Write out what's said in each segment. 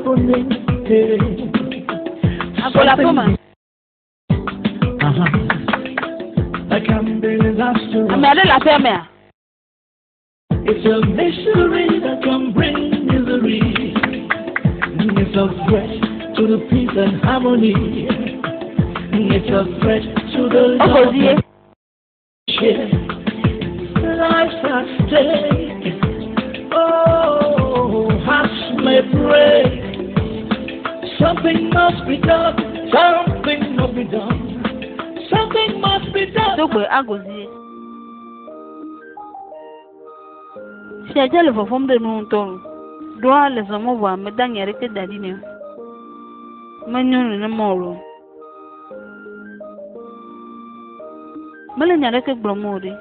happening here. Ago le aƒeme. That can be disastrous. Ame aɖe le aƒea mea? It's a mystery that can bring misery. It's a threat to the peace and harmony. It's a threat to the love Ogozie. share. Life's at stake. Oh, hearts may break. Something must be done. Something must be done. Something must be done. Do gbe Agozie. Fiadza le vɔvɔm ɖe nu ŋutɔ nu. Ɖoa le zɔmɔ vɔa meda nya ɖeke da ɖi nɛ o. Menyo nenema o loo. Mele nya ɖeke gblɔm o ɖe.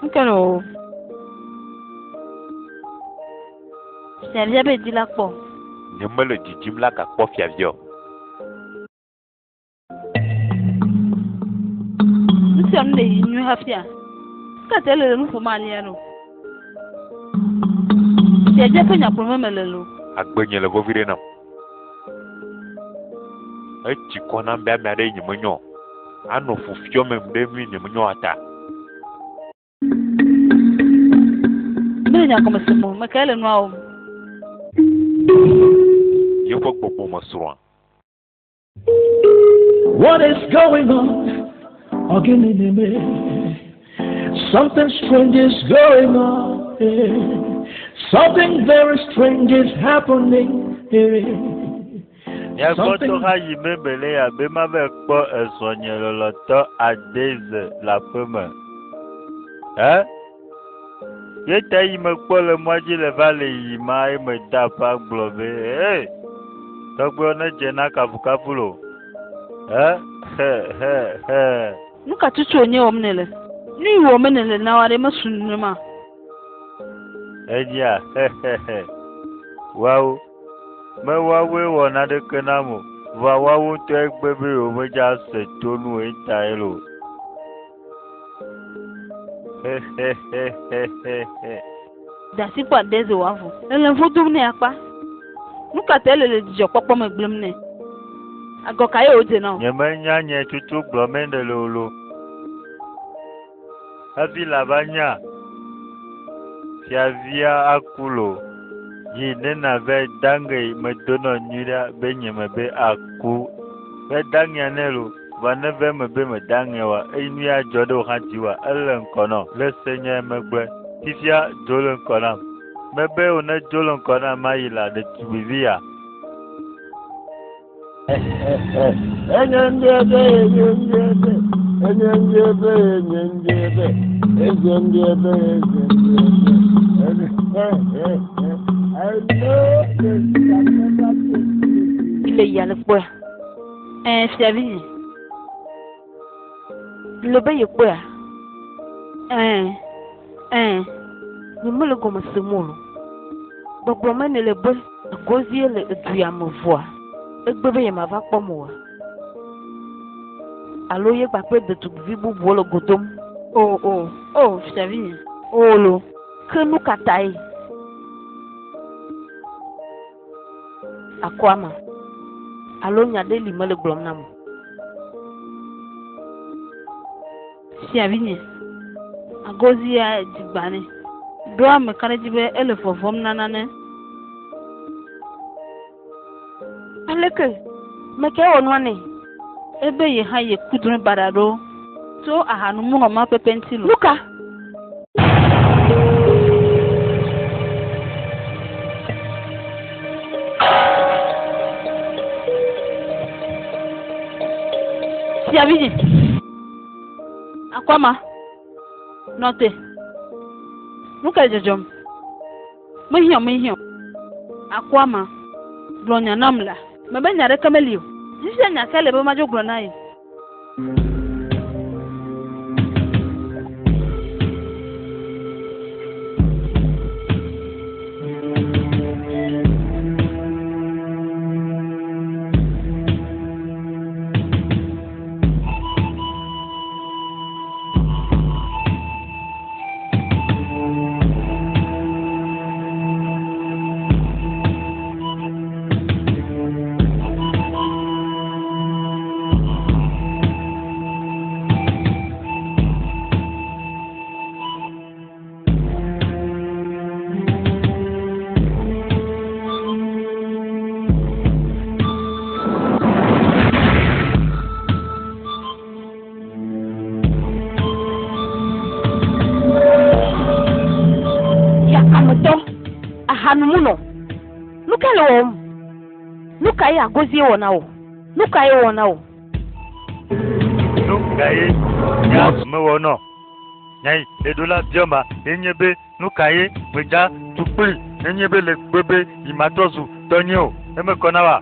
Nu ka le wɔwɔm? Fiavia be dzi la kpɔ. Nyemele didim la gakpɔ fiavia o. Nu sia nu le yi nyuie hafia. Nu ka ta ele le nu ƒom alea ɖo? Fiadzia ƒe nya gblɔm mele loo. Agbenye le vevi ɖe nam. Etsi kɔ nam be ame aɖe yi nyemenyɔ o. Anɔ fu fiɔmem ɖe nu yi nyemenyɔ oa ta. Mele nya gɔme sem o. Mekae le nua wɔm? Yeƒe gbɔgbɔ me srɔ̃a. What is going on? Again, Something strange is going on. eh. Something very strange is happening. eh. Mia gbɔ Something tɔ ha yi mebele ya be mava kpɔ esrɔ̃nye lɔlɔ̃tɔ Adeze le aƒeme. Ɛ? Ye ta yi mekpɔ le mɔa dzi le va le yiyim ma ye mede aƒea gblɔ be ee, tɔgbuiwo nedze na kafukafu lo. Ɛ? He he he. Nu ka tutu wònye wɔm nèle? Nu yi wɔm nèle na wo aɖe mesu nenema. Enyia he he he. Woawo me woawoe wɔ naneke nam o. Vɔa woawo ŋutɔe gbe be yewomedza se tonu o eta ye lo. He he he he he he. Da asi kpɔ Adeze wòavɔ. Ele ŋu dom nɛ akpa. Nu ka ta ele le dzidzɔkpɔkpɔ me gblẽm nɛ? Agɔ ka ye wòdze na wò? Nyemenya nye tutu gblɔm ɖe le o lo. Hafi le ava nya fiavia aku lo. Yi ne nava dange medonɔ nyui ɖa be nye me be aku. Be daŋea nɛ lo. Va ne ve me be medaŋea oa, eyi nu ya dzɔ ɖe wò hã dzi oa, ele ŋkɔ nɔ. Le se nye megbe. Fifia dzo le ŋkɔ nam. Mebe wo ne dzo le ŋkɔ nam mayi la ɖetugbivi ya. Enye ndị ebe, enye ndị ebe, enye ndị ebe, enye ndị ebe, eze ndị ebe, eze ndị ebe. I know this can never take place. Ile yia le kpɔa? Ɛɛ fiavi nye. Le be yekpɔa? Ɛɛ ɛɛ. Nye mele gɔme sem o lo. Gbɔgblɔ me nele be Agozie le edu ya me vɔa, egbe be yemava kpɔm oa? Alo ye kpakple ɖetugbivi bubuwo le go dom? O o o fiavi nye. O lo. Ke nu ka tae? Akɔama. Alo nya ɖe li mele gblɔm nam o. Fiavi nye. Agozia dzi gbã nɛ. Ɖoa meka ɖe edzi be ele vɔvɔm na nane. Aleke? Mekae wɔ nua nɛ? Ebe ye hã yeku drɔ̃e baɖa ɖo tso ahanumunɔ ma pɛpɛ ŋuti lo. Nu ka? Fiavi nye. Akɔama. Nɔ te. Nu ka le dzɔdzɔm? Mehiã o, mehiã o. Akɔama. Gblɔ nya nam la. Mebe nya ɖeke meli o. Fifia nya ka le be madzo gblɔ na ye? Ahanumunɔ. Nu kae le wɔwɔm? Nu kae agozie wɔ na wò? Nu kae wɔ na wò? Nu kae nya mewɔ nɔ? Nya yi eɖo la biɔ ma enye be nu kae medza tu kpli nenye be le gbe be yi matrɔ zu tɔnye o. Eme kɔ na wa.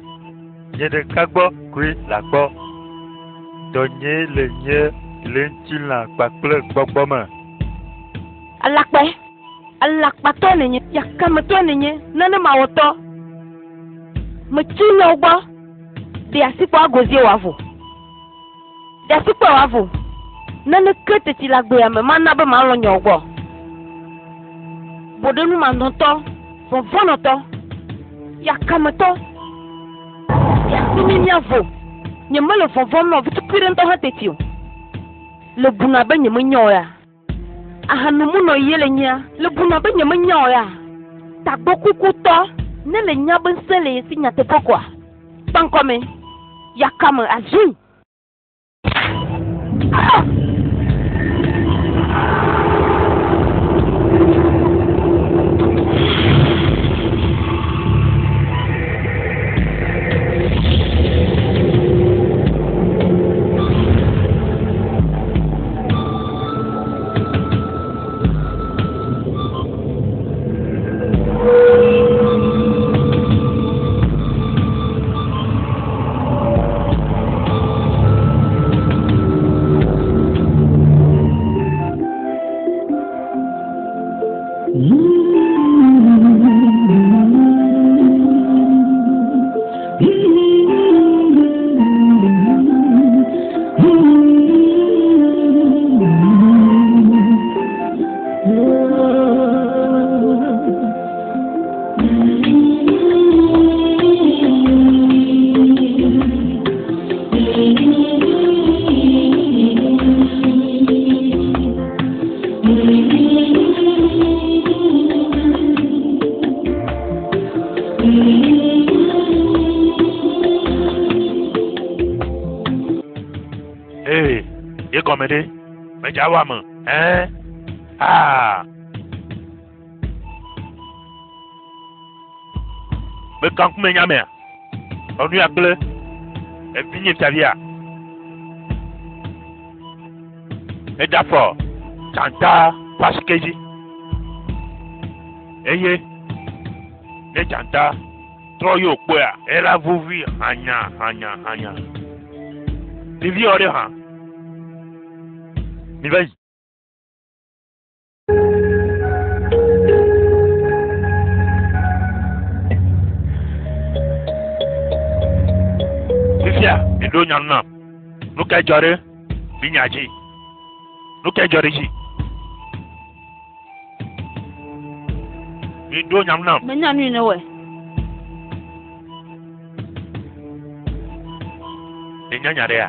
Nye ɖeka gbɔ koe le akpɔ. Tɔnye le nye le ŋutilã kpakple gbɔgbɔ me. Alakpae. Alakpatɔe nènye, yakametɔe nènye, nenemawɔtɔ. Metsi nyawo gbɔ. Ɖe asi kpɔ agozie wòavo. Ɖe asi kpɔe wòavo. Naneke teti le agbea me mana be malɔ̃ nyawo gbɔ. Boɖenumanɔtɔ, vɔvɔ̃nɔtɔ, yakametɔ. Ɖe asi mi míavo. Nyemele vɔvɔ̃m na wò vitukui ɖe ŋutɔ hã teti o. Le buna be nyemenya o ya. Ahanomunɔ ye le nyea? Le buna be nyemenya o ya. Tagbɔkukutɔ, ne le nya be ŋusẽ le ye si nyateƒe koa? Kpaŋkɔme, yakame, azui. Ah! Ee, ye gɔme ɖe? Medze awa me. Ɛɛ? Aa! Meka ŋkume nya mea? Enu ya gblẽ. Evinye fiavia. Eda fɔ dzata ƒe asike dzi. Eye ne dzata trɔ ye wòkpɔea, ela vuvui hanya hanya hanya. Ɖevi yawo ɖe hã. Mi va yi. Fifia, miɖo nya ŋu nam. Nu kae dzɔ ɖe vinyea dzi? Nu kae dzɔ ɖe edzi? Miɖo nya ŋu nam. Menya nu yi newɔe. Ènya nya ɖea?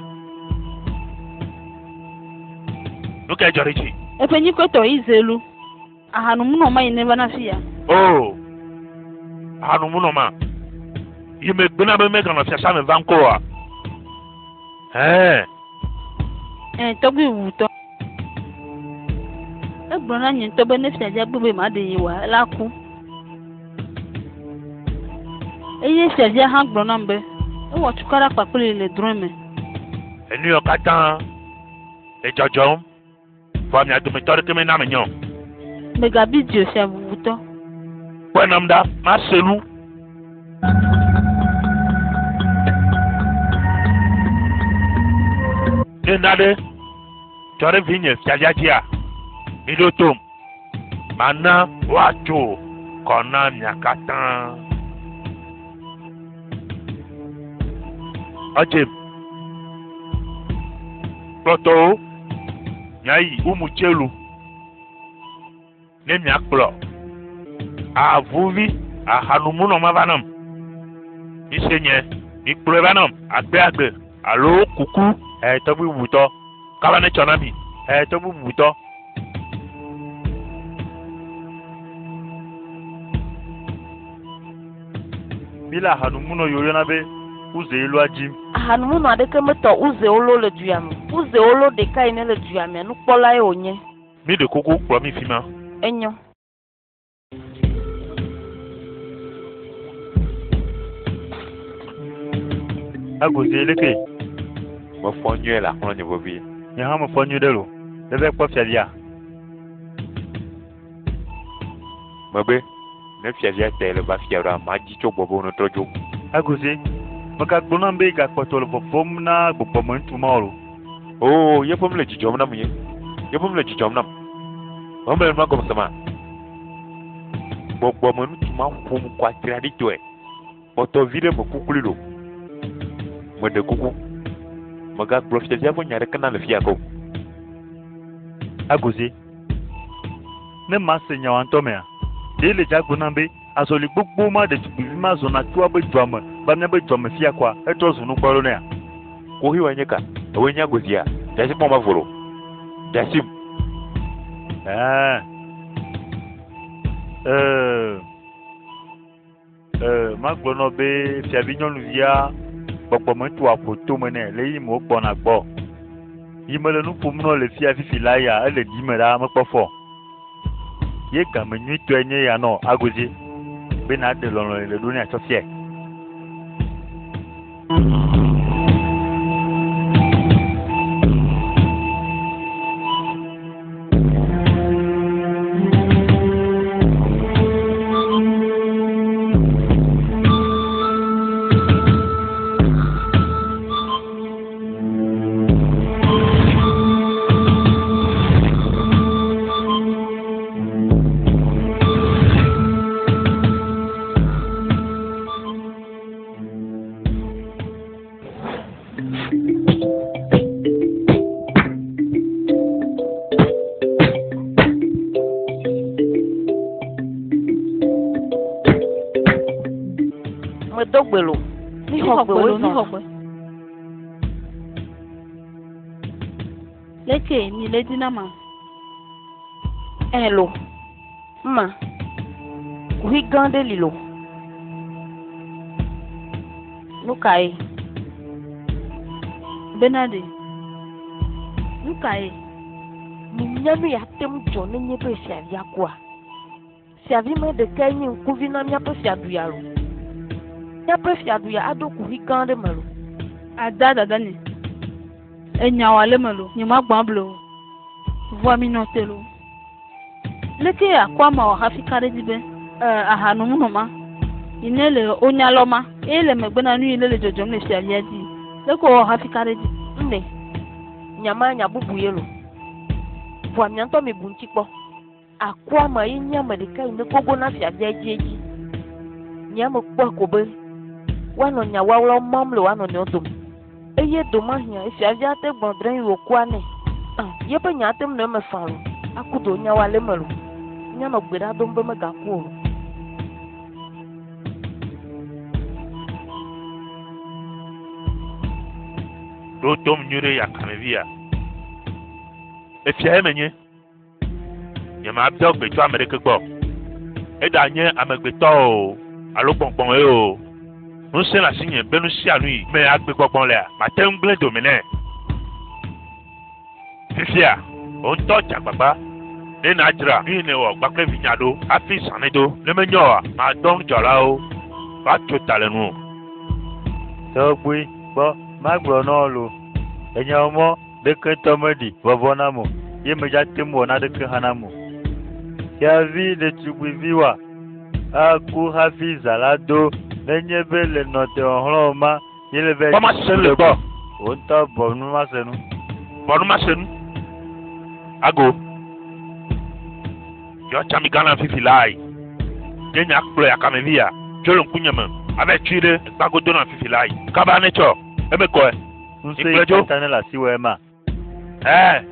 Nu kae dzɔ ɖe edzi? Eƒe nyikɔe tɔ Izelu. Ahanomunɔ ma yi neva na fiya. Oo, ahanomunɔ ma. Yi megbe na be meganɔ fiasa me va ŋkɔ oa? Ɛɛ. Ɛɛ, tɔgbui wutɔ. Egblɔ na nye ŋutɔ be ne fiadzia gbe be maɖe ye oa, ela ku. Eye fiavia hã gblɔ nam be ewɔ cukaɖa kpakple le drɔ̃e me. Enu yawo katã le dzɔdzɔm, vɔa mia dometɔ aɖeke mena menya o. Mègabi dzi o, fia bubutɔ. Kpɔe nam ɖa, mase nu. Ne nane dzɔ ɖe vinye fiavia dzia, miɖo tom. Mana woatso kɔ na mia katã. Edzem. Kplɔtɔwo, miayi Umutselu ne miakplɔ avuvi ahanumunɔ ma va nam. Mise nye, mikplɔe va nam agbeagbe alo kuku. Ɛ tɔgbui bubutɔ, kaba netsɔ na mi. Ɛ tɔgbui bubutɔ. Mi le ahanumunɔ yi woyɔna be Uzeelua dzim. Ahanumunɔ aɖeke metɔ Uzeolo le dua me. Uzeolo ɖeka yi ne le dua mea, nukpɔlae wònye. Mi ɖe kuku kplɔ mi fi ma. Enyo. Agozie leke. Mefɔ nyuie le ahlɔ nye vevie. Nye hã mefɔ nyuie ɖe lo. Leve kpɔ fiavia. Mebe ne fiavia te le va fia ɖoa, madzi tso gbɔ be wòne trɔ dzo. Agozie, megagblɔ nam be gakpɔtɔ le vɔvɔm na gbɔgbɔme ŋutsu ma o. Oo, yeƒe nu le dzidzɔm nam nye. Yeƒe nu le dzidzɔm nam. Mele nua gɔme sema. Gbɔgbɔme ŋutsu ma ƒom kɔ atraɖitɔe. Kpɔtɔ vi ɖe mekukuli lo. Meɖe kuku. Megagblɔ fiavia ƒe nya ɖeke na le fia ke o. Agozie, ne mase nyawa ŋutɔ mea, ɖe le dza gblɔ nam be azɔli gbogbo ma ɖetugbivi ma zɔna tso abe dua me va míabe dua me fia koa, etrɔ zu nukpɔlo nɛa? Kuxiwoe nye ka? Ewoe nye agozia? Dzasi kpɔm va volo. Dzasim. Ɛɛ. Ee. Ee, magblɔ nɔ be fiavi nyɔnuvia gbɔgbɔme ŋutsu aƒo tome nɛ le yi me wogbɔna gbɔ. Yi mele nu ƒom nɔ le fia fifi la ya ele ɖi me ɖaa mekpɔ fɔ. Ye game nyuitɔe nye ya nɔ Agozie be naɖe lɔlɔ̃ le ɖo nɛ atsɔ fiae. Medo gbe lo. Mi xɔ gbe wo mi zɔn. xɔ gbe. Leke mi le di na ma. Ɛ lo. Ma. Kuxi gã ɖe li lo. Nu kae? Bena ɖe. Nu kae? Minya nu ya te ŋu dzɔ nenye be fiavia kua. Fiavi me ɖekae nye ŋkuvi na míaƒe fiaɖuya lo. Míaƒe fiaɖuya aɖo kuxi gã ɖe me lo. Ada dada nye. Enya wɔ ale me lo. Nye ma gbã blo. Vɔa mi nɔ te lo. Leke akɔ ama wɔ hafi ka ɖe dzi be ahanomunɔ ma yi ne le wonya lɔ ma eye le megbe na nu yi ne le dzɔdzɔm le fiavia dzi. Leke wɔ hafi ka ɖe dzi? Nne. Nya ma nya bubu ye lo. Vɔa mia ŋutɔ mi bu ŋuti kpɔ. Akɔ ama ye nye ame ɖeka yi ne gogo na fiavia edziedzi. Nye me kpɔe ko be woanɔ nya wawlawo mam le woanɔ nɔewo dome. Eye doma hiã fiavia te gblɔ drẽ yi wòkua nɛ. Ah, yeƒe nya ate ŋu nɔ eme faa lo. Aku do nyawoa le eme lo. Míanɔ gbe ɖa dom be megaku o. Ɖo tom nyuie ɖe yakamevia. Efia ye menye. Nye mabia gbe tso ame ɖeke gbɔ. Eɖa nye amegbetɔ o alo gbɔgbɔ ye o. Ŋusẽ le asinye be nu sia nu yi me agbe gbɔgbɔ lea, mate ŋu gblẽ dome nɛ. Fifia, wò ŋutɔ dze agbagba ne nadzra nu yi nèwɔ kpakple vinya ɖo hafi zã nedo. Ne menyo oa, madɔ ŋudzɔlawo va tso ta le nuwò. Tɔgbui kpɔ magblɔ nɔ lo. Enyawo mɔ ɖeke ŋutɔ meɖi vɔvɔ nam o ye medza te ŋu wɔ naɖeke hã nam o. Fiavi ɖetugbivi wa aku hafi zã la do nenye be le nɔte xɔxlɔ̃ ma ye le be. Kpɔ masenu le gbɔ. Wò ŋutɔ bɔ nu masenu. Bɔ nu masenu. Ago. Yɔ tsami gã na fifi lae. Nye nya kplɔ yakamevi ya tso le ŋkunye me ave tsui ɖe gbagodo na fifi lae. Kaba ne tsɔ eme kɔe. Ŋusẽ yi katã ne le asiwò ema. Ɛɛ.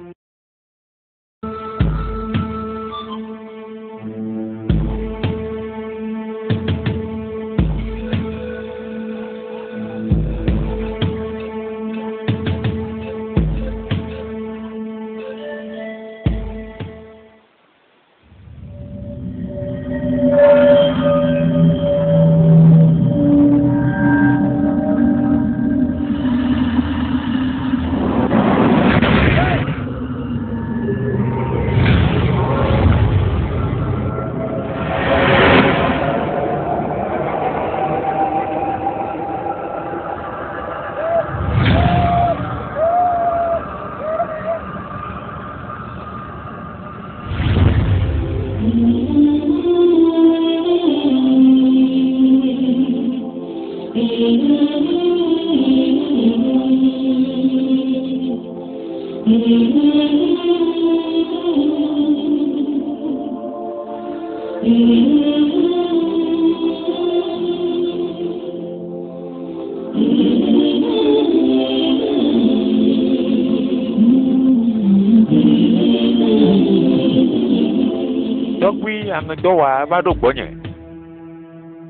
Tɔgbui aŋedɔwɔa va ɖo gbɔnye.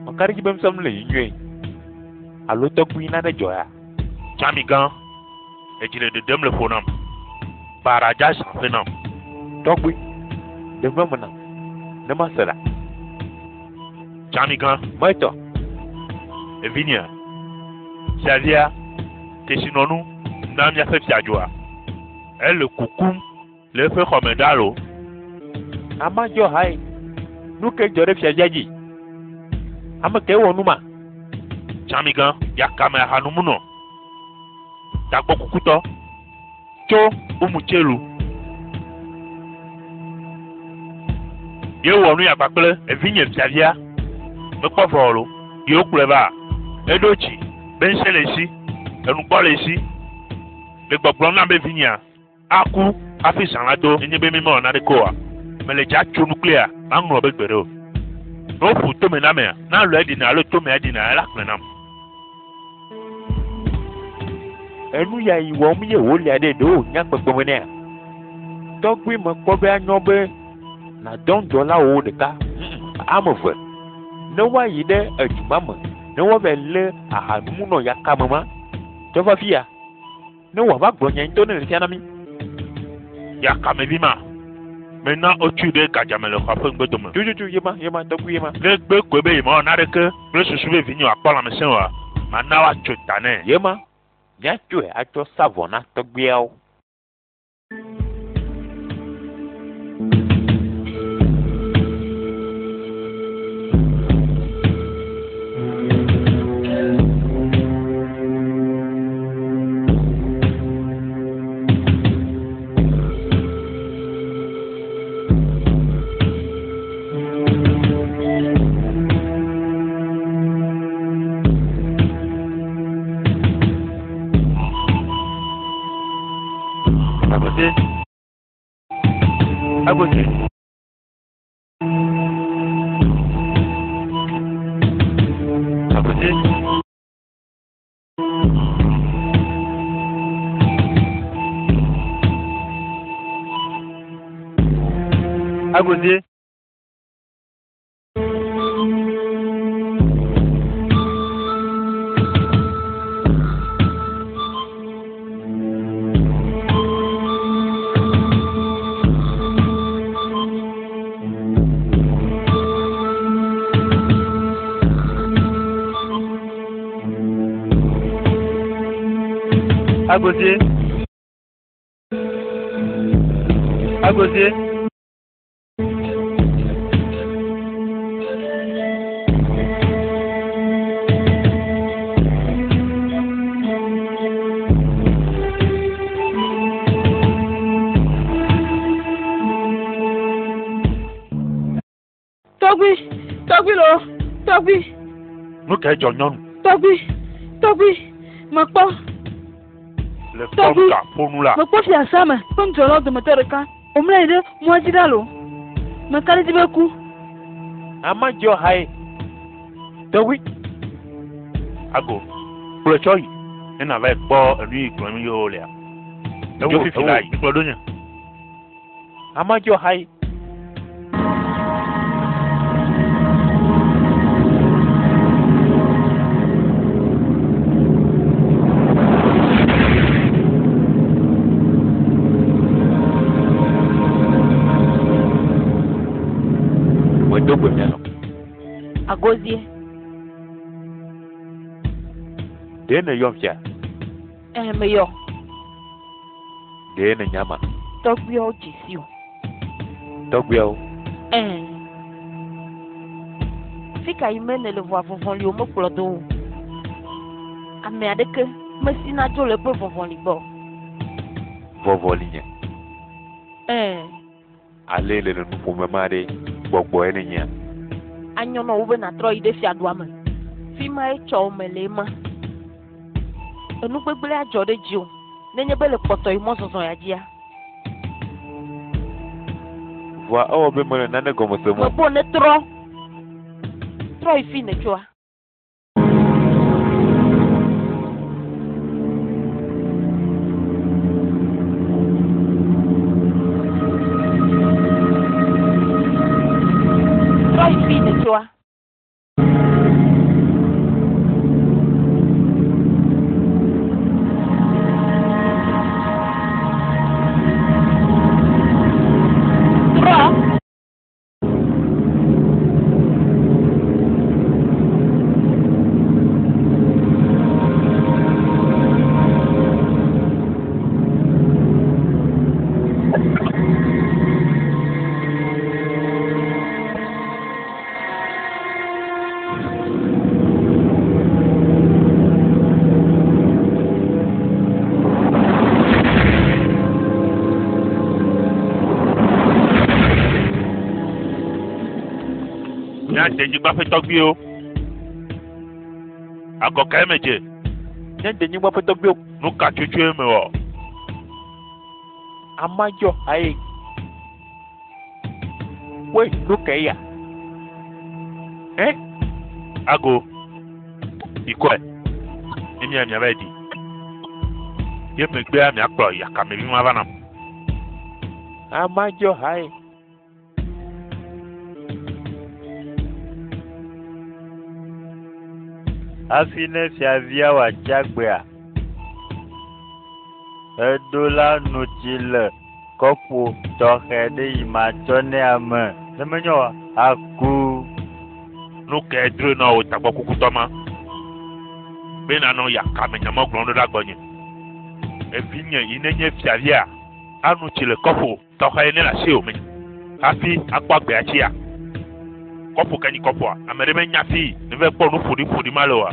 Meka ɖe edzi be ŋusẽ le yi nyuie. Alo tɔgbui nane dzɔ ya? Tsami gã, edzi le ɖeɖem le ƒo nam. Baɖa dza zã ƒe nam. Tɔgbui, ɖe nua me nam ne mase ɖa. Tsami gã. Metɔ. Evinyea, fiavia, kesinɔnu na míaƒe fiadzoa. Ele kukum le eƒe xɔme ɖa lo. Ama dzɔ hae. Nu ke dzɔ ɖe fiavia dzi? Ame kae wɔ nu ma? Tsami gã, yakame ahanumunɔ. Tagbɔ kukutɔ. Tso Umutselu. Ye wɔ nu ya kpakple evinye fiavia. Mekpɔ vɔ o lo. Ye wokplɔe va. Eɖo dzi be ŋusẽ le esi, enukpɔ le esi. Le gbɔgblɔm nam be vinyea aku hafi zã la do nenye be mímewɔ naneke oa. Mele dza tso nu kplia, maŋlɔ be gbeɖe o. Ne woƒo tome na amea, ne alɔe ɖina alo tomea ɖina, ela xlẽ nam. Enu ya yi wɔm ye wòlia ɖe ɖewo nya gbegbe nɛa? Tɔgbui mekpɔ be anyɔ be nàdɔ ŋdɔlawo ɖeka, ame eve, ne woayi ɖe edu ma me, ne woava lé ahanumunɔ yakame ma tsɔ va fi ya, ne wòava gblɔ nya ŋutɔ ne le fia na mí. Yakamevi ma, mena wotsui ɖe gadzame le xɔa ƒe ŋgbedome. Tututu yema, yema, tɔgbui yema. Ne gbe koe be yemawɔ naneke kple susu be vinye wòakpɔ lãmesẽ oa, mana woatso ta nɛ. Yema, míatsɔe atsɔ sa vɔ na tɔgbuiawo. Agote. Agote. Agote. Agote. Agote. Agote. Tɔgbui, tɔgbui lo, tɔgbui. Nu kae dzɔ nyɔnu? Tɔgbui, tɔgbui, mekpɔ. Le kpɔ nu ka ƒo nu la? Mekpɔ fiasa me ƒe ŋudzɔlawo dometɔ ɖeka wòmlɔ anyi ɖe mɔa dzi ɖa lo. Meka ɖe edzi be eku. Ama dzɔ hae. Tɔgbui, ago, kplɔe tsɔ yi ne nàva yi kpɔ enu yi gblɔm ye wolea. Ewo fifi la yi kplɔ ɖo nye. Ama dzɔ hae. Medo gbe mia nɔ. Agozie. Ɖe nèyɔm fia? Ɛ̃, meyɔ. Ɖe nènya ma? Tɔgbuiawo dze si o. Tɔgbuiawo? Ɛ̃. Fi ka yim nèle vɔa vɔvɔliwo mekplɔ do o. Ame aɖeke mesina dzo le eƒe vɔvɔli gbɔ o. Vɔvɔli nye? Ɛ̃. Ale le le nu ƒom ema ɖe. Gbɔgbɔe nenyea? Anyɔ nɔ wo be nàtrɔ yi ɖe fiaɖua me. Fi ma ye tsɔ me le ema. Enu gbegblẽ adzɔ ɖe dziwò nenye be le kpɔtɔ yi mɔzɔzɔ ya dzia. Vɔa ewɔ be mele nane gɔme sem o. Mebo netrɔ. Trɔ yi fi nètsoa. Trɔ yi fi nètsoa. Trɔ. Nye denyigba ƒe tɔgbuiwo. Agɔ kae medze? Nye denyigba ƒe tɔgbuiwo. Nu ka tutsue mewɔ? Amadzɔ hae. Woe, nu kae ya? Ɛ? Ago. Ikɔe. Ne mia miava yi ɖi. Ye megbea miakplɔ yakamevi ma va nam. Amadzɔ hae. Hafi ne fiavia wòatsi agbea, eɖo la nu tsi le kɔpo tɔxɛ ɖe yi matsɔ nɛ ame. Ne menye oa, aku. Nu kae droe na wò tagbɔkukutɔ ma? Be nànɔ yakame nyamɔ gblɔm ɖo ɖa gbɔnye. Evinye yi nenye fiavia anu tsi le kɔpo tɔxɛ ne le asiwò me hafi akpɔ agbea tsia. Kɔpo ke nyi kɔpoa, ame ɖe menya fi ne va kpɔ nu ƒoɖiƒoɖi ma le oa?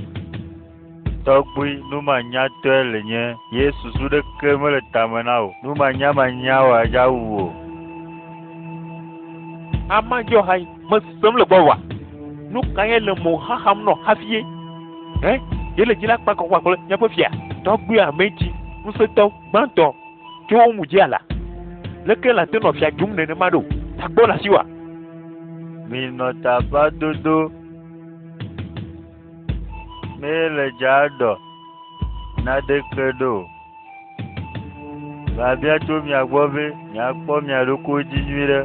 Tɔgbui numanyatɔe le nye ye susu ɖeke mele tame na o. Numanyamanya wòadza wu o. Amadzɔ hae mesem le gbɔwòa? Nu kae le mo xaxam nɔ hafi ye? Ɛ? Ye le dzi la kpakɔkpa kple míaƒe fia. Tɔgbui ametsi ŋusẽtɔ gbãtɔ tso wo ŋu dzi ala. Leke le ate nɔ fia dzum nenema ɖo? Tagbɔ le asiwòa? Minɔ taba dodo. Mele dza ɖɔ naɖeke ɖo o. Babia tso mia gbɔ be miakpɔ mia ɖokuiwo dzi nyuie ɖe.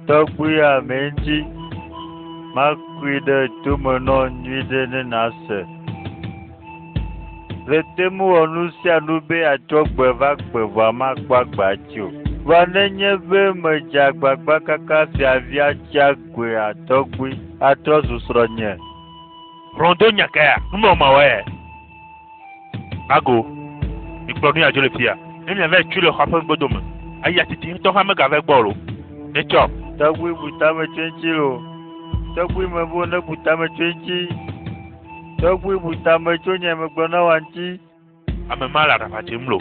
Tɔgbui ametsi makui ɖe tome nɔ nyuie ɖe ne nàse. Le te ŋu wɔ nu sia nu be yeatrɔ gbe va gbe vɔa makpɔ agbea tsi o. Vɔa nenye be medze agbagba kaka fiavia tsi agbea tɔgbui atrɔ zu srɔ̃nye. Hlɔ̃do nya kaea? Numewɔmawɔe. Ago, mikplɔ nu ya dzo le fia. Ne miava yi tui le xɔa ƒe ŋgbodome. Eya titi ŋutɔ hã megava egbɔ o lo. Netsɔ. Tɔgbui bu tame tso eŋuti lo. Tɔgbui mebo ne bu tame tso eŋuti. Tɔgbui bu tame tso nye megblɔ na wòa ŋuti. Ame ma le aɖaʋa dzem lo.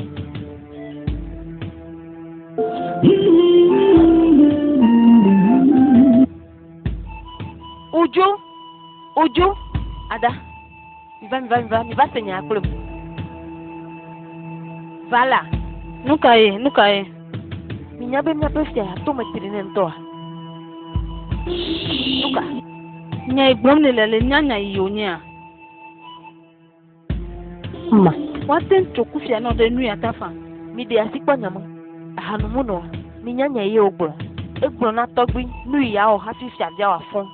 Udzo, Udzo, Ada, miva, miva, miva, miva se nya kplem. Va la. Nu kae, nu kae? Minya be míaƒe fia ya tome tri ne ŋutɔa? Nu ka? Nya yi gblɔm nèle le nya nya yi wònyea? Ma. Woate ŋu tso kufia nɔ ɖe nu ya ta faa. Miɖe asi kpɔ nya ma. Ahanumunɔa, minya nya ye wògblɔ. Egblɔ na tɔgbui nu yi yeawɔ hafi fiavia wòafɔ.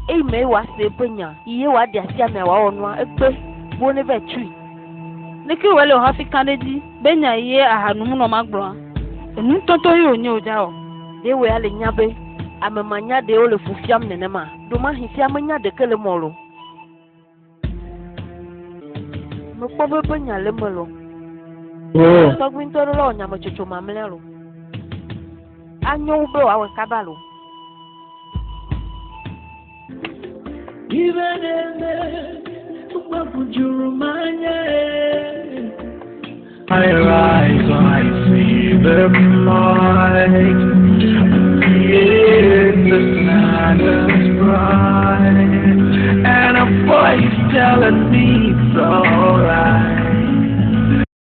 Eyi me ye wòase eƒe nya yi ye wòaɖe asi amea wòawɔ nua egbe bo ne va tui. Leke wòle wò hafi ka ɖe edzi be nya yi ye ahanumunɔ ma gblɔa? Enu ŋutɔŋutɔ ye wònye wòdza wɔ. Ɖe wòe ale nya be ame manya ɖewo le fu fiam nenema? Ɖomahi fia menya ɖeke le mɔ lo. Mekpɔ be eƒe nya le eme lo. Tɔgbui ŋutɔ ɖo la wɔ nyametsotso mamlɛa lo. Anyo wu be wòawɔe kaba lo. Ibe na-eme mgbagwojuru m anya e. I rise, I see the light. Create the telling me so.